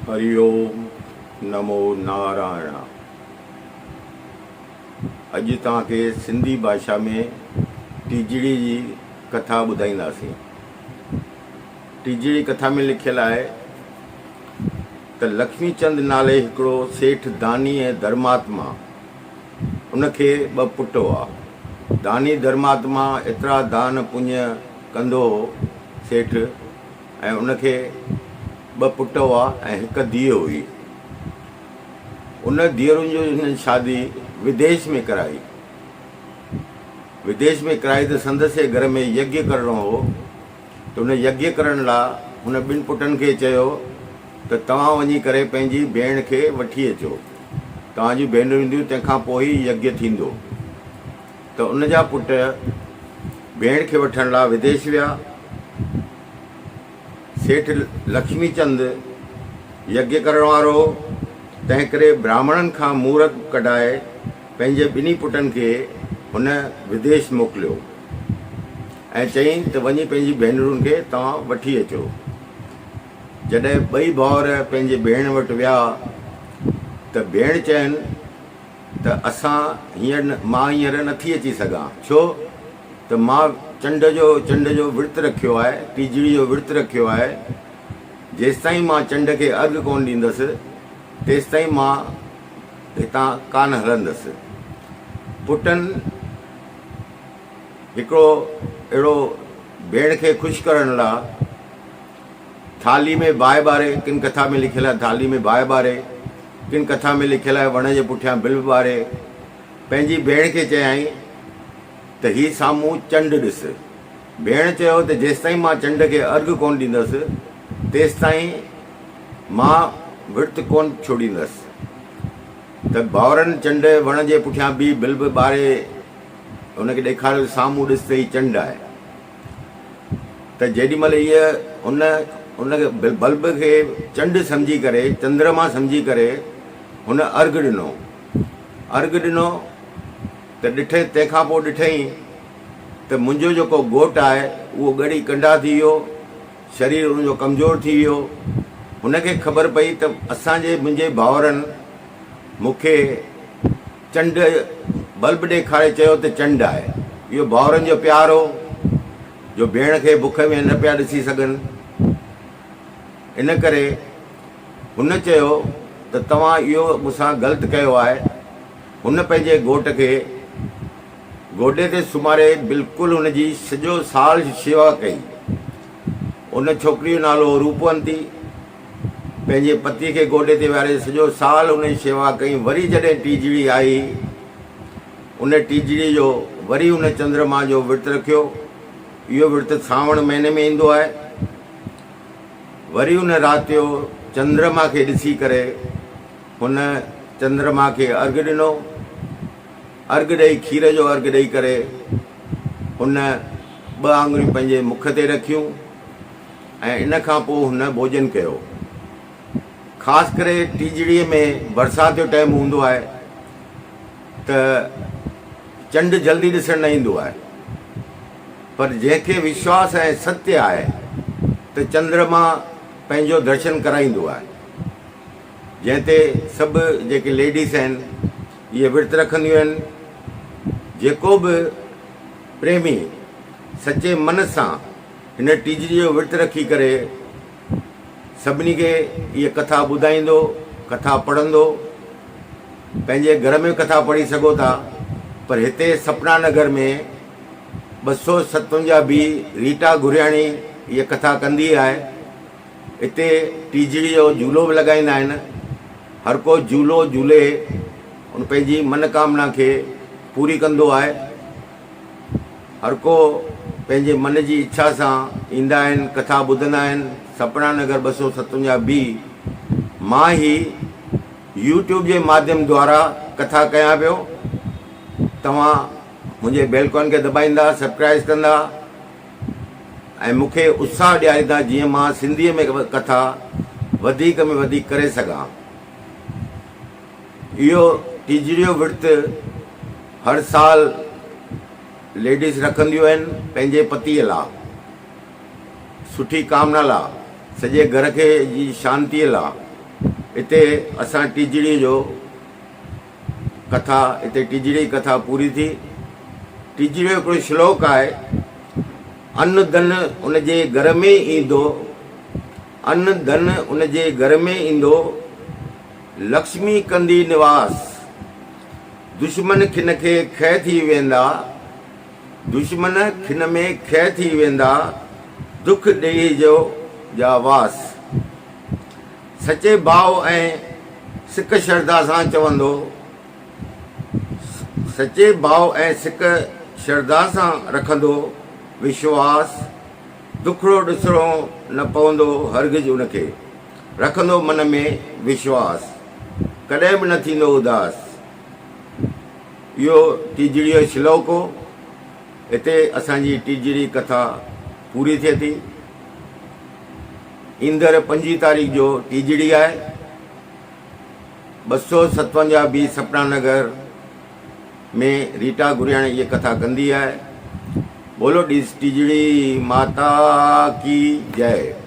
هري اوم نمو نارائڻا اڄ توهان کي سنڌي ڀاشا ۾ ٽيجڙي جي ڪٿا ٻڌائينداسين. ٽيجڙي ڪٿا ۾ لکيل آهي ته لکمي چند نالي هڪڙو سيٺ داني ۽ ڌرماتما ان کي ٻه پٽ هئا. داني ڌرماتما ايترا دان پڃ ڪندو هو سيٺ ۽ ان کي ٻه پٽ هئا ۽ هڪ ڌيء هئي. ان ڌيئرن جو هن شادي وديش ۾ ڪرائي. وديش ۾ ڪرائي ته سندس ئي گهر ۾ يگيه ڪرڻو هو ته ان يگيه ڪرڻ لاء هن ٻن پٽن کي چيو ته توهان وڃي ڪري پنهنجي ڀيڻ کي وٺي اچو. توهان جون ڀينرون اينديون تنهن کان پوء ئي يگيه ٿيندو. ته ان جا پٽ ڀيڻ کي وٺڻ لاء وديش ويا. سيٺ لکشمي چند يگيه ڪرڻ وارو هو، تنهنڪري براهمڻن کان مورت ڪڍائي پنهنجي ٻنهي پٽن کي هن وديش موڪليو ۽ چيائين ته وڃي پنهنجي ڀينرن کي توهان وٺي اچو. جڏهن ٻئي ڀائر پنهنجي ڀيڻ وٽ ويا ته ڀيڻ چين ته اسان هينئر مان هينئر نٿي اچي سگهان، ڇو ته مان چنڊ جو چنڊ جو ورت رکيو آهي، ٽيجڙي جو ورت رکيو آهي، جيستائين مان چنڊ کي ارگهه ڪونه ڏيندس، تيستائين مان هتان ڪانه هلندس. پٽن هڪڙو اهڙو ڀيڻ کي خوش ڪرڻ لاء ٿالهي ۾ باهه ٻاري، ڪن ڪٿا ۾ لکيل آهي ٿالهي ۾ باهه ٻاري، ڪن ڪٿا ۾ لکيل آهي وڻ جي پٺيان بلب ٻاري، پنهنجي ڀيڻ کي چيائين ته هي سامهون چنڊ ڏس. ڀيڻ چيو ته جيستائين مان چنڊ کي ارگهه ڪونه ڏيندس، تيستائين مان ورت ڪونه ڇوڙيندس. ته ڀائرن چنڊ وڻ جي پٺيان بيهي بلب ٻاري هن کي ڏيکاريو ته سامهون ڏس ته هي چنڊ آهي. ته جيڏي مهل هيء ان ان بلب کي چنڊ سمجهي ڪري، چندرما سمجهي ڪري هن ارگهه ڏنو. ارگهه ڏنو ته ڏٺئي تنهن کان پوء ڏٺئين ته منهنجو جيڪو گهوٽ آهي اهو ڳڙي ڪنڊا ٿي ويو، شرير ان جو ڪمزور ٿي ويو. هن کي خبر پئي ته اسان جي منهنجي ڀائرن مون کي چنڊ بلب ڏيکاري چيو ته چنڊ آهي. اهو ڀائرن جو پيار هو جو ڀيڻ کي بک ۾ نه پيا ڏسي سگهن. ان ڪري هن چيو ته توهان اهو مون سان غلط ڪيو آهي. هن پنهنجي گهوٽ کي گوڏي تي سمهاري بلڪل هن جي سڄو سال شيوا ڪئي. ان ڇوڪريء جو نالو هو روپونتي. پنهنجي پتيء کي گوڏي تي ويهاري سڄو سال هن جي شيوا ڪئي. وري جڏهن ٽيجڙي آئي، ان ٽيجڙيء جو وري هن چندرما جو ورت رکيو. اهو ورت سانوڻ مهيني ۾ ايندو آهي. وري ان رات جو چندرما کي ڏسي ڪري هن چندرما کي ارگهه ڏنو. ارگهه ڏئي کير جو ارگهه ڏئي ڪري هن ٻه آڱريون پنهنجي مک تي رکيون ۽ ان کان پوء هن ڀوڄن ڪيو. خاص ڪري ٽيجڙيء ۾ برسات جو ٽائيم هوندو آهي ته چنڊ جلدي ڏسڻ نه ايندو آهي. پر جنهن کي وشواس ۽ ستيه آهي ته چندرما پنهنجو درشن ڪرائيندو آهي. جنهن تي سڀ جيڪي ليڊيز آهن اهي ورت رکنديون آهن. جيڪو به پريمي سچي من سان هن ٽيجڙي جو ورت رکي ڪري سڀني کي اها ڪٿا ٻڌائيندو، ڪٿا پڙهندو، پنهنجي گهر ۾ ڪٿا پڙهي سگهو ٿا پر هتي سپنا نگر ۾ 257 بي ريٽا گهرياڻي هيء ڪٿا ڪندي آهي. اتي ٽيجڙي جو جهولو به لڳائيندا آهن. هر ڪو جهولو جهولي ان پنهنجي من ڪامنا کي پوري ڪندو آهي. هر ڪو پنهنجي من جي اڇا سان ايندا آهن، ڪٿا ٻڌندا آهن. سپنا نگر 257 بي مان هي يوٽيوب جي ماڌيم دوارا ڪٿا ڪيان پيو. توهان منهنجي بيل ڪون کي دٻائيندا، سبڪرائيز ڪندا ۽ مون کي اتساهه ڏياريندا جيئن مان سنڌيء ۾ ڪٿا وڌيڪ ۾ وڌيڪ ڪري سگهان. اهو ٽيجڙيو ورت هر سال ليڊيز رکنديون آهن پنهنجي پتيء لا، سٺي ڪامنا لا، سڄي گهر کي جي شانتيء لا. اتي اسان ٽيجڙيء جو ڪٿا اتي ٽيجڙي جي ڪٿا پوري ٿي. ٽيجڙيء جو هڪڙو شلوڪ آهي، ان ڌن ان جي گهر ۾ ايندو، ان ڌن ان جي گهر ۾ ايندو، لڪشمي ڪندي نواس، دشمن کن کي کهه ٿي ويندا، دشمن کن ۾ کهه ٿي ويندا، دک ڏيهي جو جا واس. سچي ڀاء ۽ سڪ شرڌا سان چوندو، سچي ڀاء ۽ سڪ شرڌا سان رکندو وشواس، دکڙو ڏسڻو نه پوندو هرگز ان کي، رکندو من ۾ وشواس، ڪڏهن به نه ٿيندو اداس. اهو ٽيجڙيء جو شلوڪ هو. هتي اسان جي ٽيجڙي ڪٿا پوري ٿئي ٿي. ايندڙ پنجين تاريخ جو ٽيجڙي آهي. 257 بي سپنا نگر ۾ ريٽا گرياڻي اهي ڪٿا ڪندي آهي. بولو ٽيجڙي ماتا ڪي جئي.